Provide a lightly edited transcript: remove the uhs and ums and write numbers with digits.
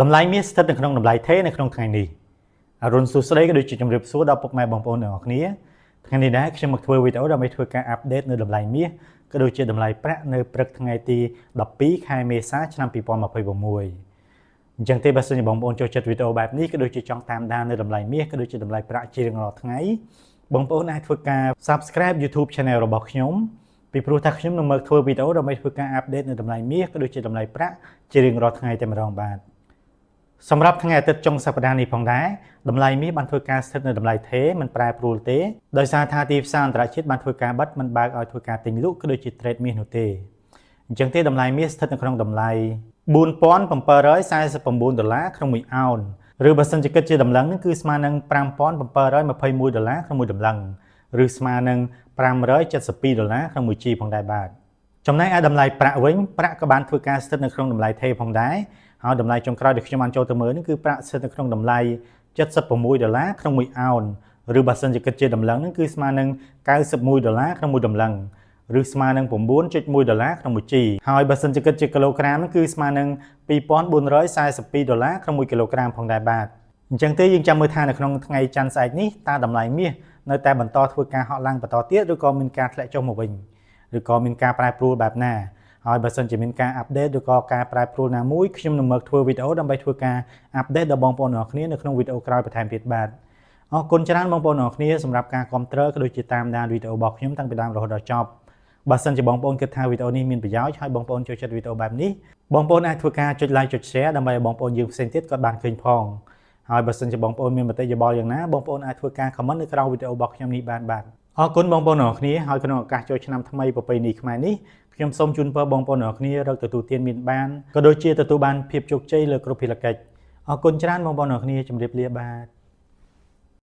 តម្លៃមាសស្ថិតនៅក្នុងតម្លៃថេរនៅក្នុងថ្ងៃនេះអរុនសួស្តីក៏ដូចជាជម្រាបសួរដល់ពុកម៉ែបងប្អូនទាំងអស់គ្នាថ្ងៃនេះដែរខ្ញុំមកធ្វើវីដេអូដើម្បីធ្វើការ update នៅតម្លៃមាសក៏ដូចជាតម្លៃប្រាក់នៅព្រឹកថ្ងៃទី12ខែមេសាឆ្នាំ2026អញ្ចឹងទេបើសិនជាបងប្អូនចូលចិត្តវីដេអូបែបនេះក៏ដូចជាចង់តាមដាននៅតម្លៃមាសក៏ដូចជាតម្លៃប្រាក់ជារៀងរាល់ថ្ងៃបងប្អូនអាចធ្វើការ Subscribe YouTube Channel របស់ខ្ញុំពីព្រោះថាខ្ញុំនឹងមកធ្វើវីដេអូដើម្បីធ្វើការ update នៅតម្លៃមាសក៏ដូចជាតម្លៃប្រាក់ជារៀងរាល់ថ្ងៃតែម្ដងបាទសម្រាប់ថ្ងៃអាទិត្យចុងសប្តាហ៍នេះផងដែរតម្លៃមាសបានធ្វើការស្ថិតនៅតម្លៃថេរមិនប្រែប្រួលទេដោយសារថាទីផ្សារអន្តរជាតិបានធ្វើការបិទមិនបើកឲ្យធ្វើការទិញលក់ក៏ដូចជា trade មាសនោះទេអញ្ចឹងទេតម្លៃមាសស្ថិតនៅក្នុងតម្លៃ4749ដុល្លារក្នុងមួយអោនឬបើសិនជាគិតជាតម្លឹងនឹងគឺស្មើនឹង5721ដុល្លារក្នុងមួយតម្លឹងឬស្មើនឹង572ដុល្លារក្នុងមួយជីផងដែរបាទចំណែកឯតម្លៃប្រាក់វិញប្រាក់ក៏បានធ្វើការស្ថិតនៅក្នុងតម្លៃថេរផងដែរហើយតម្លៃចុងក្រោយដែលខ្ញុំបានចូលទៅមើលនេះគឺប្រាក់ស្ថិតនៅក្នុងតម្លៃ76ដុល្លារក្នុងមួយអោនឬបើសិនជាគិតជាតម្លឹងនឹងគឺស្មើនឹង91ដុល្លារក្នុងមួយតម្លឹងឬស្មើនឹង9.1ដុល្លារក្នុងមួយជីហើយបើសិនជាគិតជាគីឡូក្រាមគឺស្មើនឹង2442ដុល្លារក្នុង1គីឡូក្រាមផងដែរបាទអញ្ចឹងទេយើងចាំមើលថានៅក្នុងថ្ងៃច័ន្ទស្អែកនេះតើតម្លៃមាសនៅតែបន្តធ្វើការហក់ឡើងបន្តទៀតឬក៏មានការធ្លាក់ចុះមកវិញឬក៏មានការប្រែប្រួលបែបណាហើយបើសិនជាមានការ update ឬក៏ការប្រែប្រួលណាមួយខ្ញុំនឹងមកធ្វើវីដេអូដើម្បីធ្វើការ update ដល់បងប្អូនទាំងអស់គ្នានៅក្នុងវីដេអូក្រោយបន្ថែមទៀតបាទអរគុណច្រើនបងប្អូនទាំងអស់គ្នាសម្រាប់ការគាំទ្រក៏ដូចជាតាមដានវីដេអូរបស់ខ្ញុំតាំងពីដើមរហូតដល់ចប់បើសិនជាបងប្អូនគិតថាវីដេអូនេះមានប្រយោជន៍ហើយបងប្អូនចូលចិត្តវីដេអូបែបនេះបងប្អូនអាចធ្វើការចុច like ចុច share ដើម្បីឲ្យបងប្អូនយើងផ្សេងទៀតគាត់បានឃើញផងហើយបើសិនជាបងប្អូនមានមតិយោបល់យ៉ាងណាបងប្អូនអាចធ្វើការ comment នៅក្រោមវីដេអូរបស់ខ្ញុំនេះបានបាទអរគុណបងប្អូនទាំងអស់គ្នាហើយក្នុងឱកាសចូលឆ្នាំថ្មីប្រពៃណីខ្មែរនេះខ្ញុំសូមជូនពរបងប្អូនទាំងអស់គ្នារកទទួលទានមានបានក៏ដូចជាទទួលបានភាពជោគជ័យលើគ្រប់ភារកិច្ចអរគុណច្រើនបងប្អូនទាំងអស់គ្នាជម្រាបលាបាទ។